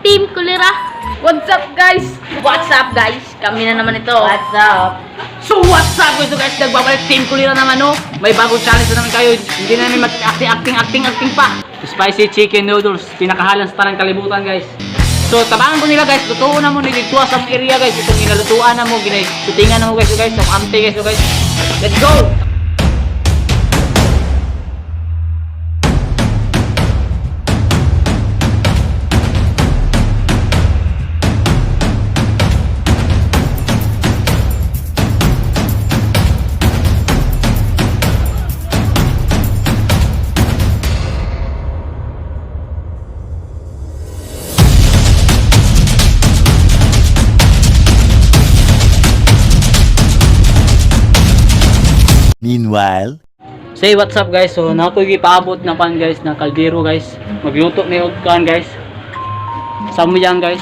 Team Kulira. What's up, guys? What's up, guys? Kami na naman ito. What's up? So what's up guys? So guys, nagbabalik Team Kulira naman, no? May bagong challenge na naman kayo. Hindi na namin mag-acting, acting, acting, acting pa. Spicy chicken noodles, pinakahalan sa tanang kalibutan, guys. So tabangan ko nila, guys, lutuan na mo ni dito sa among area, guys. Itong ginalutuan na mo, ginasutingan na mo, guys, so, guys. So amte, guys, so guys. Let's go! Meanwhile, Say what's up, guys. So nakoy gipaabot na pan, guys, na kaldero, guys. Magluto ni og kan, guys. Samuyang, guys.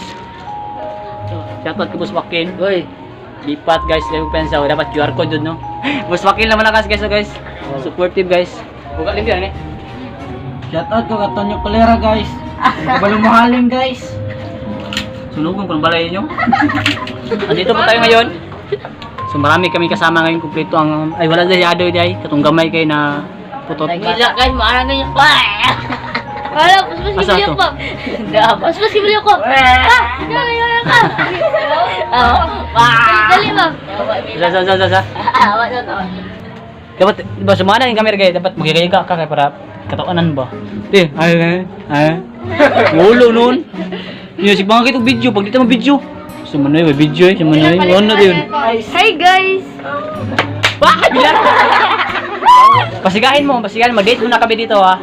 So, shoutout kay Boss Joaquin. Hoy. Lipat, guys, kayo pensa dapat QR code dun, no. Boss Joaquin naman lakas, guys, so guys. Supportive, guys. Buka lim yan eh. Shout out ko Katonyo Kolera, guys. Kabalumuhaling, guys. Sunugon ko ng balay niyo. Andito po tayo ngayon. So marami kami kasama ngayon, kumpleto ang ay wala dahil adoy day katong gamay kay na putot. Gila, guys, maarang ganyan. Wala, mas Asa sibili to? ko. Mas sibili ko. Ah, dali, dali ka. Dali, ma'am. Sa sa sa sa. sa. Dapat ba sumana yung camera kay dapat magigay ka kay para katawanan ba. Ti, ay ay ay. Ngulo noon. Yun si bangkit og video pag dito mo video. Sumanoy may video eh, sumanoy. Ano na yun? Hi, guys. Wah, bila. Pasigahin mo, pasigahin mo. Mag-date muna kami dito ha.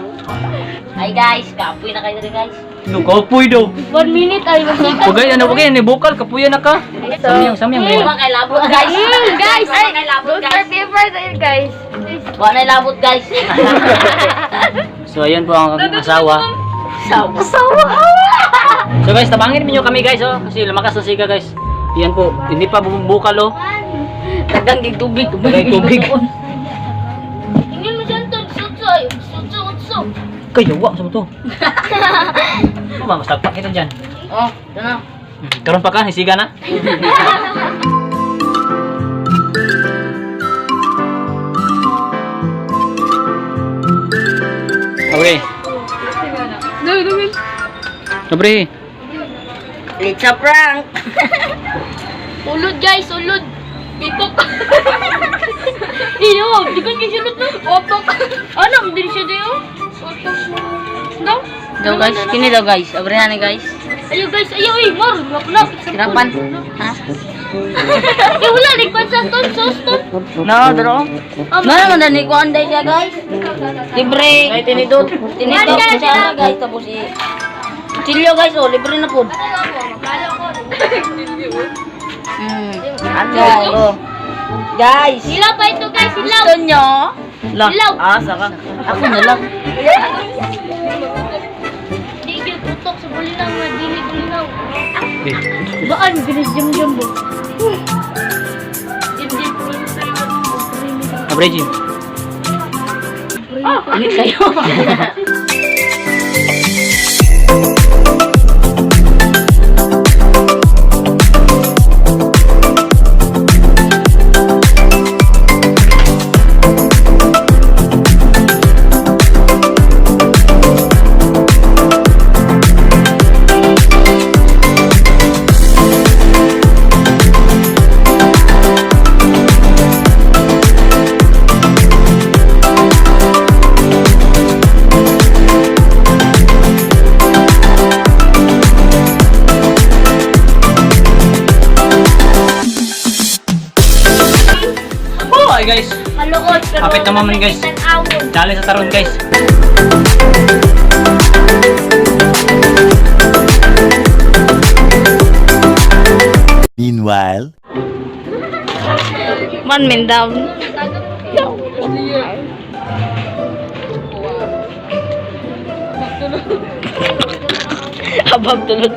Hi guys, kapoy na kayo dali, guys. No, kapoy daw. 1 minute ay magsikat. Pagay ano, pagay ni bukal kapuya na ka. Samyang, samyang. Wala kay labot, guys. Guys, Wala kay labot, Don't guys. start paper tayo, guys. Wala kay labot, guys. So ayan po ang aking asawa. Sawa. So guys, tabangin niyo kami, guys, oh, kasi lumakas ang siga, guys. Yan po, hindi pa bumubukal oh. Dagang gig tubig. Dagang tubig. Tingnan mo dyan, Tol. Sutso ay. Sutso, utso. Kayo, wa sa to. Oh, mas tagpa kita diyan. Oh, ito na. Karon pa ka, hisiga na. Okay. Dobre. It's a prank. Ulod, guys, ulod. Bitok. Iyo, di ko niya sulod no. Otok. Ano, hindi siya diyo. Otok. No? Daw guys, kini daw, guys. Abre na ni guys. Ayo, guys, ayo eh, mar, ngap Sirapan. Ha? Eh, wala, nagpansa ton, sauce ton. No, dro. No naman dani ko anday siya, guys. Libre. Ay, tinidot. Tinidot ko siya, guys, tapos i Chilyo, guys, oh, libre na po. Guys, oh. Guys, Hilaw pa ito, guys, hilaw. gusto nyo? Hilaw. Ah, saka. Ako na lang. Di gyud putok sa bulinaw nga dili bulinaw. Baan bilis jam jam bo. Jam jam. Abre, Jim. Init kayo. Oh, ay guys. Maluot pero Kapit naman man, guys. Tan-awon. Dali sa taron, guys. Meanwhile. One man down. Habang tulog.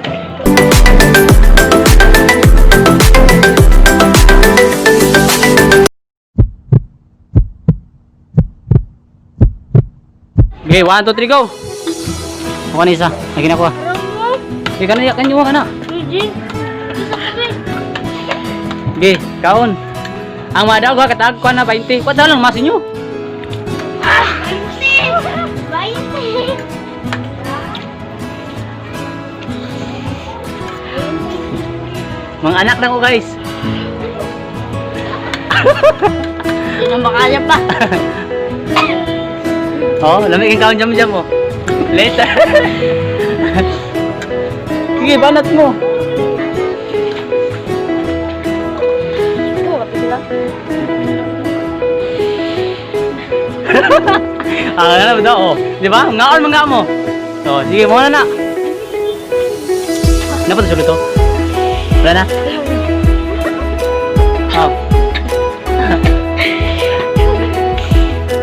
Okay, 1, 2, 3, go! Ako na isa. Lagi na ko. Di ka na kanyo ka na. Eugene. Gusto ko eh. Ge, kaon. Ang madaw ka katag ko na 20. Kwa lang mas inyo. 20. Mga anak na ko, guys. Hindi na makaya pa. Oh, lamig ang kaon jam jam mo. Later. Sige, banat mo. Ah, ano ba oh. Di ba? Ngaon mga mo. Oh, sige mo na na. Dapat sulod to. Wala na. Oh.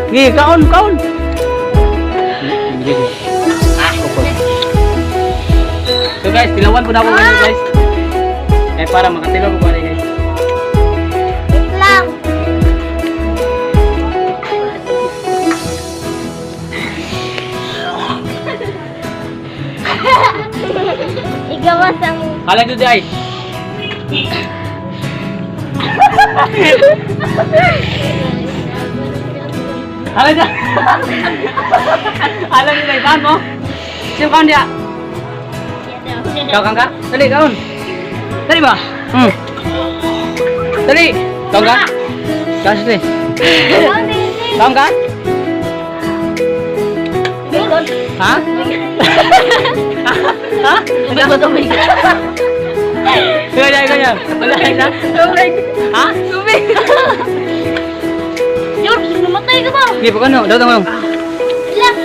Sige, kaon, kaon. So guys, tilawan po na ako ngayon, guys. Eh para makatilaw ko pa rin, guys. Wait lang. Igawas ang Halang doon ay. Halang doon. Halang doon ay kaon mo. Sino kaon dia? Ikaw kang ka? Dali kaon. Dali ba? Dali. Kaon ka? Kaon siya. Kaon ka? Ha? Ha? Tubig ba tubig? Ikaw yan, ikaw yan. Wala ka na? Tubig. Ha? Tubig. George, namatay ka ba? Hindi, pag ano, dodong dong. Wait lang.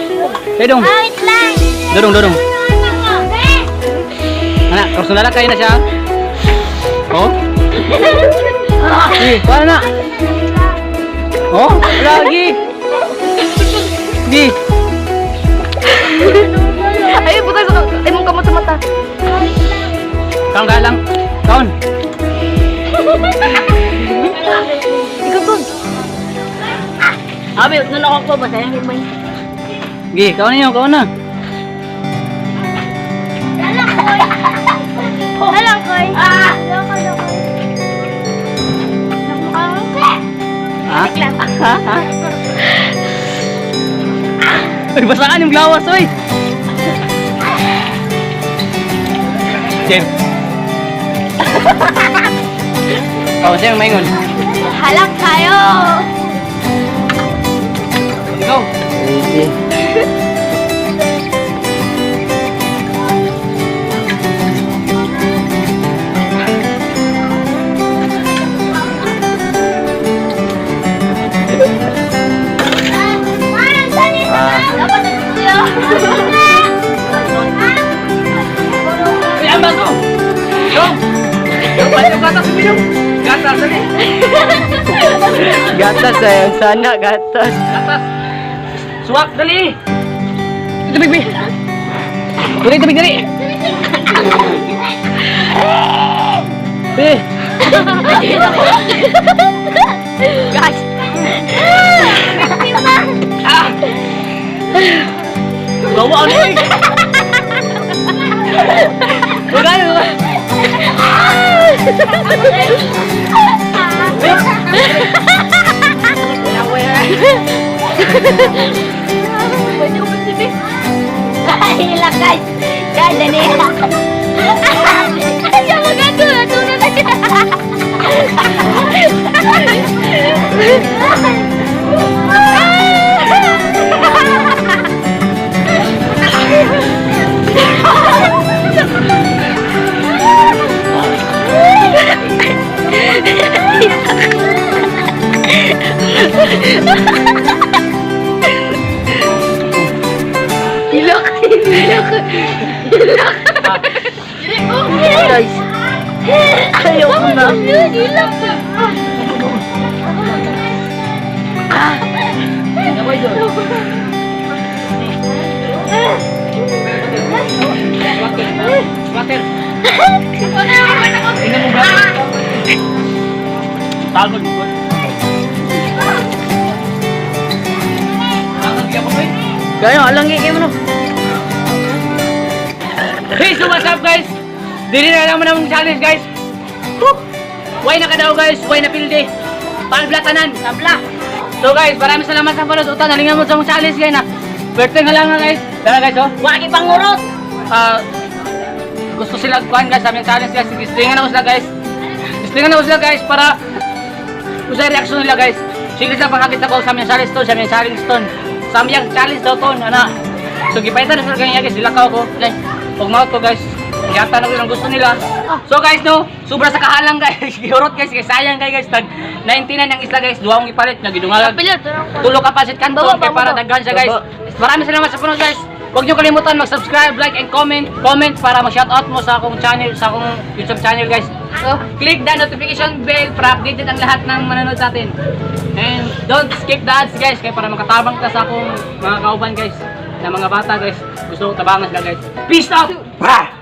Dodong. Ah, wait lang. Dodong, dodong. Anak, kursunala kayo na siya. Oh? Eh, kuha na. Oh, lagi. Di. Ay, buta sa ay mong kamot sa mata. Kaon ka lang. Kaon. Ikaw to. Abi, nung ako ko, basta yung may. Gi, kaon ninyo, kaon na. Alam ko. Alam ko. Ah! Loko, loko. Ha? Ha? Ha? Ay, basaan yung lawas, oy. Jem. Oh, sa'yo, maingon. Halak tayo. Ikaw. Easy. Ah. Uy, ang baso! Dong! Dong, balik yung gatas, uminom! Gatas, dali! Gatas eh. Sana gatas. Gatas! Suwak, dali! Tubig, bi! Dali, tubig, dali! Bi! Guys. Ah! Gawa ano eh! Wala yun! Ay, guys. Guys, dali. Ay, maganda. Natunan na siya. Ilak, ilak. Guys. Ayoko na. Water! Tingnan mo ba? Pagod mo. Pagod ka pa, boy. Kaya, alang kayo mo no. Hey, so what's up, guys? Dili na naman ang challenge, guys. Woo! Why na kadaw, guys? Why na pildi? Palbla tanan. Tabla. So guys, maraming salamat sa panood. Utan, nalingan mo sa mong challenge guys na. Pwerte nga lang na, guys. Tara guys, oh. Wa gi pangurot. Ah, gusto sila kuan guys sa aming challenge, guys. Gislingan ako sila, guys. Gislingan ako sila, guys, para kung sa reaction nila, guys. Sige sa pangakit ako sa aming challenge to, sa aming challenge ton. Sa aming challenge daw ton, ana. So gipaitan na sila ganyan, guys, dilakaw ko. Guys, pag mouth ko, guys. Yata na ko yung gusto nila. So guys, no, sobra sa kahalang, guys. Giurot, guys, kay sayang kay guys. Tag 99 ang isla, guys, duha akong ipalit na gidungalag. Pilot, ano? Tulo ka pasit kanton Baba, kay para baba. daghan siya, guys. Maraming salamat sa panood, guys. Huwag niyo kalimutan mag-subscribe, like and comment. Comment para mag-shoutout mo sa akong channel, sa akong YouTube channel, guys. Oh. Click the notification bell para updated ang lahat ng manonood sa atin. And don't skip the ads, guys, kay para makatabang ka sa akong mga kauban, guys, na mga bata, guys. Gusto ko tabangan sila, guys. Peace out. Bah!